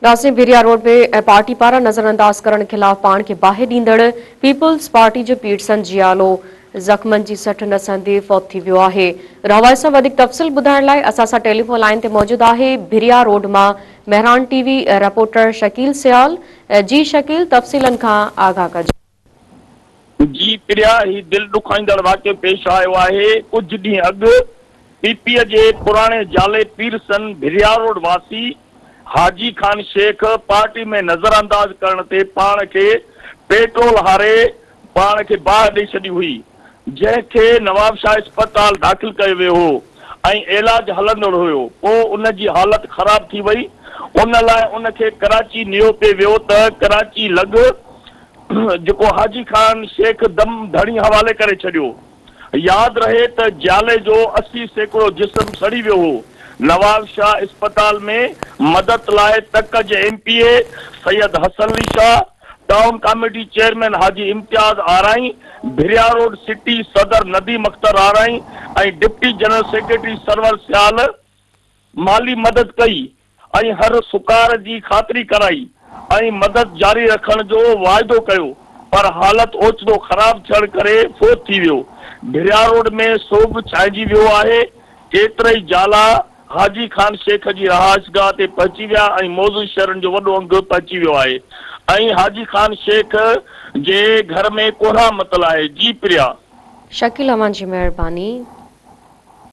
ناظرين Bhiria road ۾ party پاران نظرانداز ڪرڻ خلاف پاڻ کي باهه ڏيندڙ پيپلز پارٽي جو پيرسن جيالو زخمن جي سٺ نه سهندي فوت ٿي ويو آهي. ان حوالي سان وڌيڪ تفصيل ٻڌائڻ لاء اسان سان ٽيليفون لائين تي موجود آهي ڀيريا روڊ مان Mehran T V reporter Shakeel Sial جي شڪيل تفصيلن کان آگاهه ڪجو. جي پريا هي دل ڏکائيندڙ واقعو پيش آيو آهي، ڪجهه ڏينهن اڳ پي پي جي پراڻي جالي پيرسن ڀرياروڊ واسي حاجي خان شيخ پارٽي ۾ نظرانداز ڪرڻ تي پاڻ کي پيٽرول هاري پاڻ کي باهه ڏئي ڇڏي هئي جنهن کي نوابشاهه اسپتال داخل ڪيو ويو هو ۽ علاج هلندڙ هيو پوء ان جي حالت خراب ٿي وئي ان لاء ان کي ڪراچي نيو پي ويو ته ڪراچي لڳ جيڪو حاجي خان شيخ دم ڌڻي حوالي ڪري ڇڏيو. ياد رهي ته جيالي جو 80% جسم سڙي ويو هو. نواب شاهه اسپتال ۾ مدد لاء تڪ جي M P A Syed Hassan Ali Shah, town committee chairman Haji Imtiaz Arain, Bhiria road city صدر Nadeem Akhtar Arain ۽ deputy general secretary Sarwar Sial مالي مدد ڪئي ۽ هر سڪار جي خاطري ڪرائي ۽ مدد جاري رکڻ جو واعدو ڪيو پر حالت اوچتو خراب ٿيڻ ڪري فوت ٿي ويو. ڀريا روڊ ۾ سوڳ ڇانئجي ويو آهي، ڪيترئي جالا حاجي خان شيخ جي رهائشگاهه تي پهچي ويا ۽ موضوع شهرين جو وڏو انگ پهچي ويو آهي ۽ حاجي خان شيخ جي گهر ۾ ڪوهرام متل آهي. جي پريا. شڪيل اوهان جي مهرباني.